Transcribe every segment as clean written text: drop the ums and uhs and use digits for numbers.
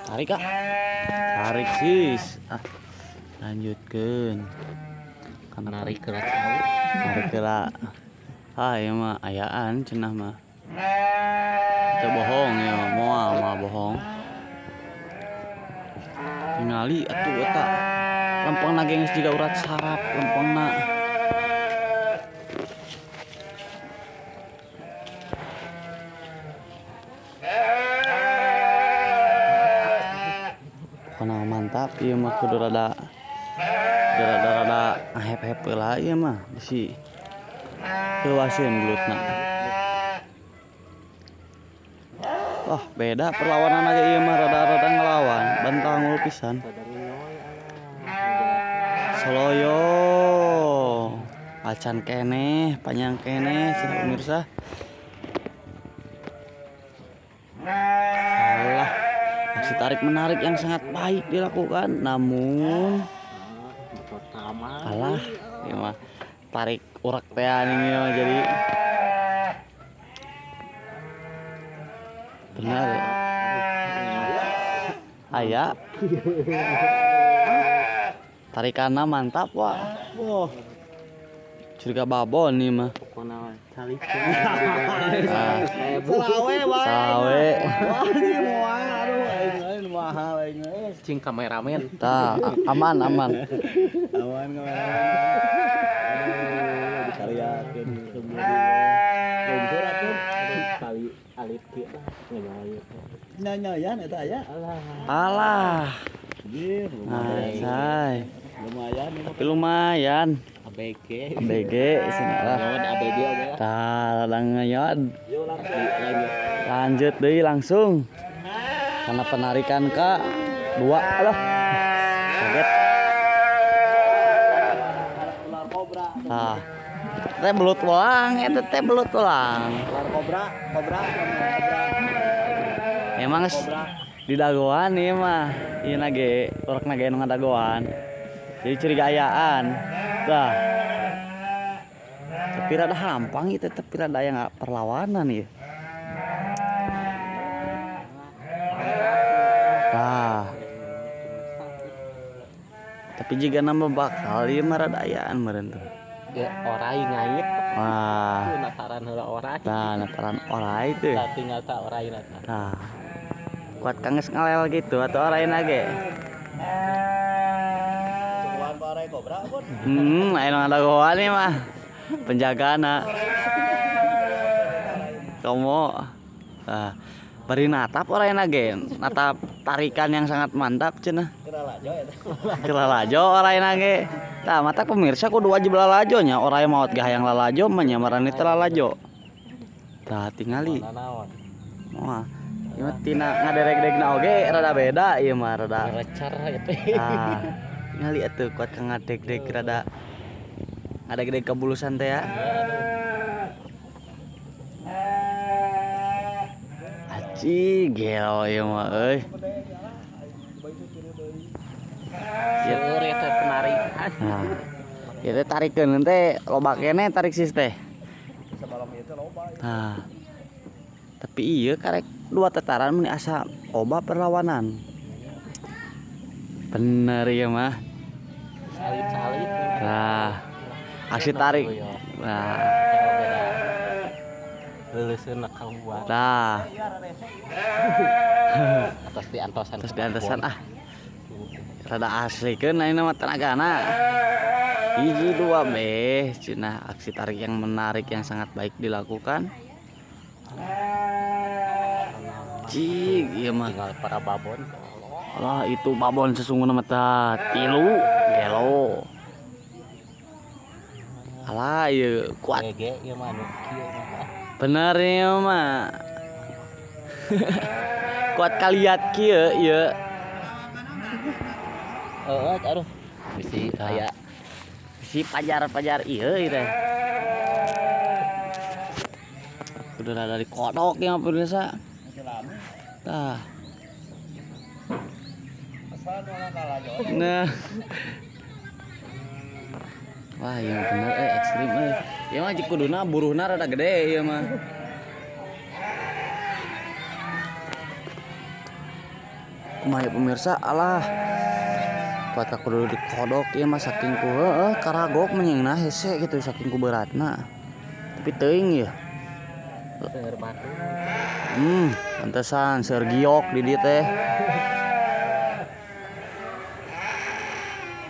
Tarik ah. Tarik sis. Ah. Lanjutkeun. Karena Narik ke cau. Tarik heula. Ah, ieu mah ayaan cenah mah. Teu bohong ya, moal moal bohong. Tingali atuh eta. Lempengna ge geus jiga urat saraf lempengna. Pokona mantap ieu mah kudu rada rada ngahep-hep heula ieu mah bisi keuaseun belutna. Wah, beda perlawanan aja ieu mah rada-rada ngelawan, bantangul pisan. Soloyo. Acan keneh, panjang keneh cenah pemirsa. Alah, aksi tarik menarik yang sangat baik dilakukan, namun alah, ieu mah tarik urak teh ini mah jadi benar. Aya. Tarikanna mantap, wah. Wah. Curiga babon nih mah. Pokona calik. Ah, Selawe wae. Sawe. Wah, ini moal aduh aing euy mahal aing euy. Cing kameramen. Tah, aman aman. Awan kameramen. Aduh, dikaliakeun semua. Lumpur atuh. Kali alit kieu lah ngenyoy. Nyanyayan eta aya. Alah. Alah. Anjir, lumayan. Acai. Lumayan ini. Tapi lumayan. ABG. ABG cenah lah. Nyod ABG oge lah. Tah, rada ngeyod. Yo langsung. Lanjut. Lanjut deui langsung. Karena penarikan ke dua alah. Kaget. Ular kobra. Tah. Teh belut tulang, eta teh belut tulang. Ular kobra, kobra, kobra. Emang di dagoan ieu mah. Ieu na ge, urekna ge nu ngadagoan. Jadi curiga ayaan. Tah. Tapi rada hampang ieu teh, tapi rada aya perlawanan ieu. Tah. Tapi jika nama bakal ieu mah rada ayaan meureun tuh. Ya orai ngait. Wah. Tuh nataran heula orai. Tah, nataran orai tuh. Tah tinggal tah orai na tah. Tah. Kuat kanges ngalel gitu atau orai ge. Tungguan parai kobra pun. Aya nu ngadagoan ieu mah. Penjagana. Komo. Tah. Bari natap orai ge, natap tarikan yang sangat mantap cenah. Lalajo eta. Keur lalajo orai ge. Tah, mata pemirsa kudu wajib lalajo nya, orai maot ge hayang lalajo mah nya marani teh lalajo. Tah, tingali. Naon? Moal. Ieu mah tina ngaderek-derekna oge rada beda ieu mah rada. Ngerecer eta. Tah, tingali atuh kuat ka ngadeg-deg rada ngadeg-deg kabulusan teh ya. Aci gelo ieu mah euy. Seueur eta penarikan. Nah, ieu teh tarikeun teh loba keneh tarik sis teh. Semalam itu loba. Tah. Tapi ieu karek dua tataran mun asa loba perlawanan. Bener ieu mah. Salit-salit. Tah. Aksi tarik. Nah, Leuleuskeun kaluar. tah, Atas diantosan. terus diantosan ah. Rada aslikeun ayeuna mah tenagana. Hiji dua beh, cenah aksi tarik yang menarik yang sangat baik dilakukan. Cik, ieu mah. Tinggal para babon. Alah itu babon sesungguhna mah tah tilu gelo. Alah ieu kuat. GG ieu mah anu kieu mah. Bener ieu mah. Kuat kaliat kieu ieu. Heeh, aduh. Bisi aya Si pajar-pajar ieu ieu teh. Udah rada dikodok ya pemirsa. Tah. Nah. Wah, yang bener ekstrim euy. Ieu mah kuduna buruhna rada gede ieu mah. Kumaha ya pemirsa, alah. Kuat ka kudu dikodok ieu mah saking ku heueuh karagok menyingna hese gitu saking ku beratna. Tapi teuing ya. Seueur batu. Pantesan seueur giok di dieu teh.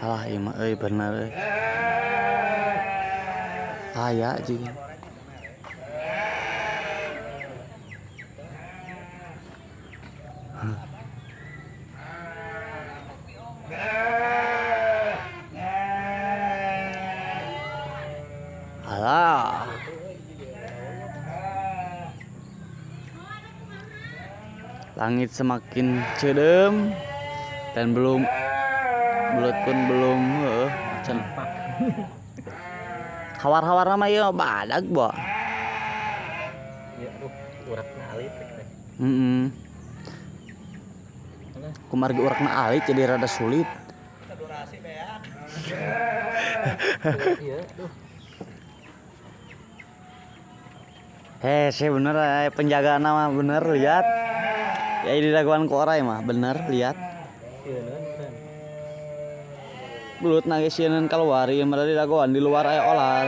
Alah ieu mah euy bener euy. Aya jeung. Alah. Langit semakin ceudeum dan belum belut pun belum heueuh can. Hawar-hawar mah ieu badag bo. Ya aduh, urakna alit teh. Heeh. Kumargi urakna alit jadi rada sulit. Durasi beak. Iya, aduh. Heh, saya bener penjagaan mah bener lihat. Ya ini dagoan ku orai mah bener lihat. Sieun kan. Belut nage sieun keluar ieu mah di dagoan di luar aya olar.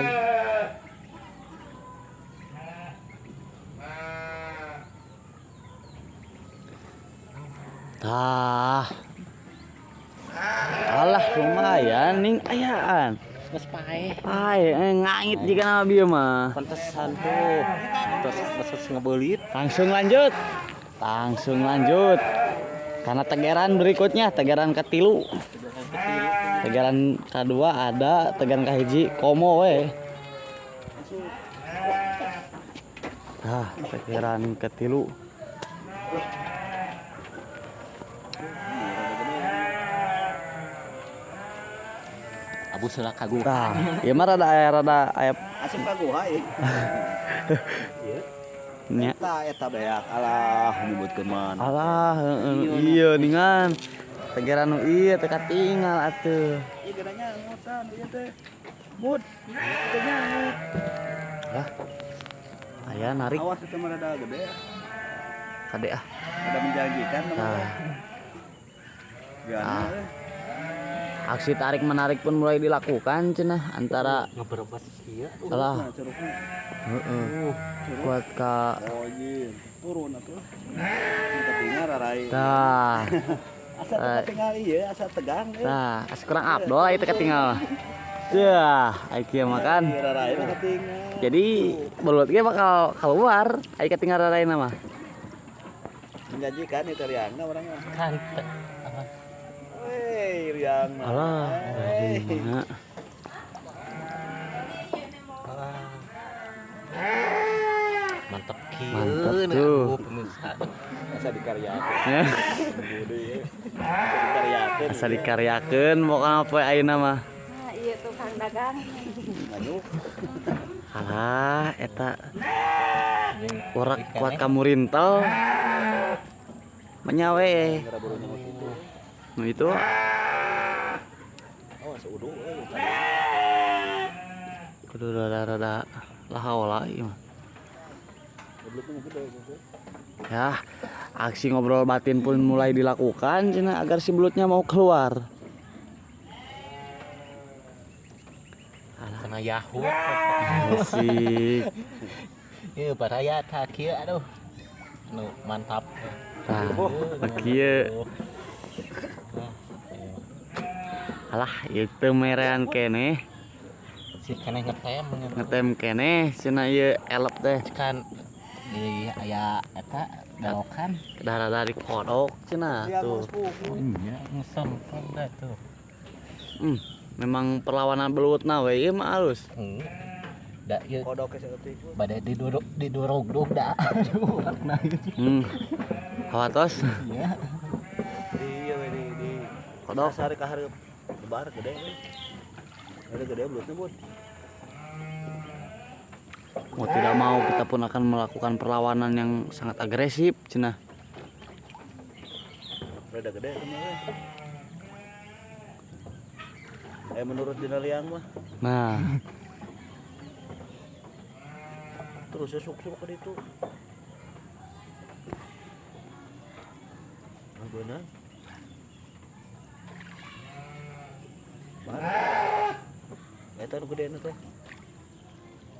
Tah. Alah lumayan ning ayaan. Geus paeh. Pae ngangit jika nama bieu mah. Pantesan tuh. Terus terus ngebeulit. Langsung lanjut. Langsung lanjut. Karena tegeran berikutnya, tegeran ketilu. Tegeran kedua ada, tegeran kahiji komo we. Tah, tegeran ketilu. Abu seulak kaguha. Tah, ieu mah rada aya rada aya Asup ka guha ieu. nya. Eta eta beak alah nyebutkeun mana. Alah, heueuh, iya ningan. Tegeran nu ieu teh katingal atuh. Ieu gede nyangutan ieu teh. Mud. Teu nyangut. Lah. Aya narik Awas itu mah rada gede. kade ah. Rada menjanjikan Tah. Gana. Ah. Aksi tarik menarik pun mulai dilakukan cenah antara Ngeberebes ieu. alah Curugna. heeh kuat ka Oh iya, turun atuh. Nu katingal rarai. tah Asa teu katingal ieu, asa tegang euy. tah asa kurang abdol ieu teh katingal. Dah, ai kieu makan. Ieu rarai mah katingal. Jadi belut ge bakal keluar ai katingal raraina mah. Menjanjikan itu riangna urang mah. Kan. Wey, riang mah. Alah, Wey. gimana? Mantep kieu. Mantep tuh. Aduh, pemirsa. Asa dikaryakeun. Budi. Asa dikaryakeun. Asa dikaryakeun pokona poe ayeuna mah. Nah, iya tukang dagang. Nganyuk. Alah, eta urak kuat kamurintel. Menyawe. Gara buru nyangut itu. Nu itu Oh, seuduh euy. kudu rada-rada lahaola ieu mah. Gobloknya mah gede gitu. Ya, aksi ngobrol batin pun mulai dilakukan cenah agar si belutnya mau keluar. Kena Yahoo. Asik. Ieu baraya tah kieu aduh. Nu mantap. Tah, kieu. Alah, ieu teu merean keneh, Si keneh ngetem ngetem keneh cenah ieu elep teh. Kan di aya eta belokan. Darah dari kodok cenah Riang tuh. mah sepupu. Iya, ngesempon dah tuh. Memang perlawanan belutna we ieu mah alus. Da ieu Kodok saeutik. bade diduruk diduruk da. Aduh, urakna ieu. Hawatos. Iya. Iya we di Kodok. Sasar ka hareup. Lebar gede we. Ada gede belutnya, Bud. Mau tidak mau kita pun akan melakukan perlawanan yang sangat agresif cenah. Rada gede itu mah. We. Menurut dina liang mah Nah, terus ya suk-suk ke ditu. Nah, beunang. Eta nu gede teh.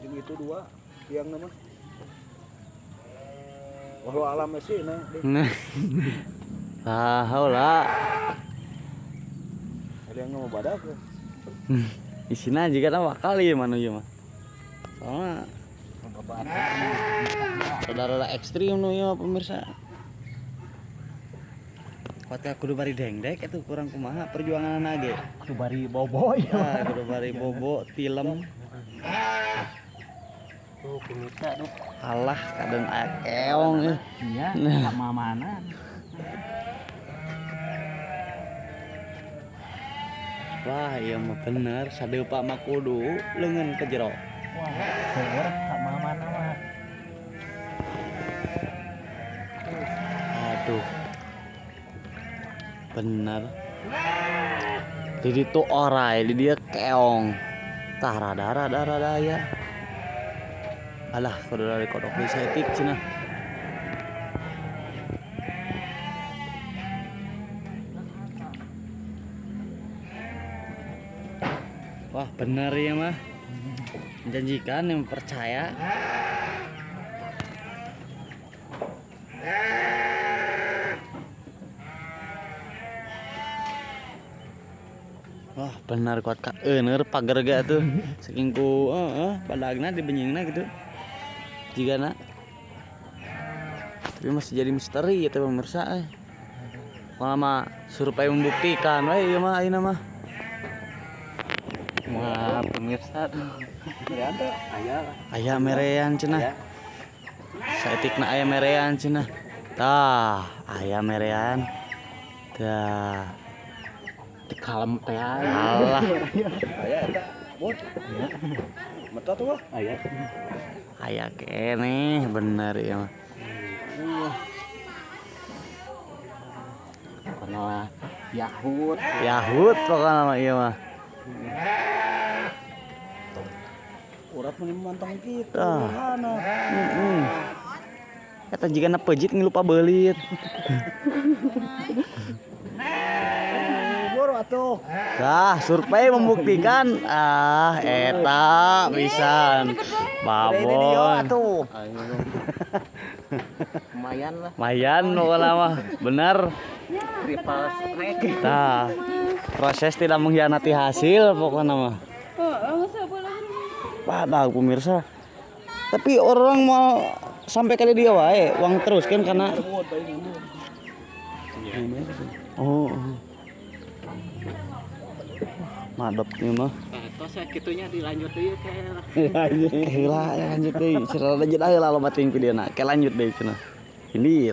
Jeung itu dua tiang nama. Walau alam sih nah. Ah, haula. Ada yang mau badak. Isina juga na bakal ieu mah nu ieu mah. Soalnya rada-rada ekstrim nu ieu mah pemirsa. Kuat kudu bari dengdek itu kurang kumaha perjuanganna ge. Kudu bari bobo ya. Ah, kudu bari bobo tilem. Tuh pemirsa duh. Alah kaden aya keong euy. Iya, sama mana? Wah, ieu mah bener sadeupa mah kudu leungeun ke jero. Wah, seueur sama mana mah. Aduh. Bener. Di ditu orai, di dia keong. Tah rada rada rada ya. Alah, kudu dari kodok deui saeutik cenah. Wah, bener ya mah. Menjanjikan yang percaya. Wah, benar kuat ka euneur pager ge atuh. Saking ku heeh badagna dibenyingna gitu. Jigana. Tapi masih jadi misteri ya teh pemirsa eh. Pokona mah survei membuktikan we ieu mah ayeuna mah. Wah, pemirsa tuh. Merean teh Aya. Aya merean cenah. Saeutikna aya merean cenah. Tah, aya merean. Tah. Di kalem teh. Alah, aya eta. Bot. Mata tuh wah. Aya. aya keneh bener ieu mah. Pokona Yahut. Yahut pokona mah ieu mah. Urat meni mantang kitu. Tah. Hana. Heeh. Eta jigana peujit ngilupa beulit. Boro atuh. Tah, survei membuktikan ah eta pisan. Babon. Atuh. Lumayan lah. Lumayan pokona mah. Bener. Triple strike. Tah. Proses tidak mengkhianati hasil pokoknya mah. Heeh, geus sabelah. Padahal pemirsa. Tapi orang mau sampai kali dia wae, uang terus kan karena oh. Madep nih mah. Tos ya kitunya dilanjut deui ke. Heula ya lanjut deui. Cerita lanjut heula loba teuing videona. Ke lanjut deui cenah. Ini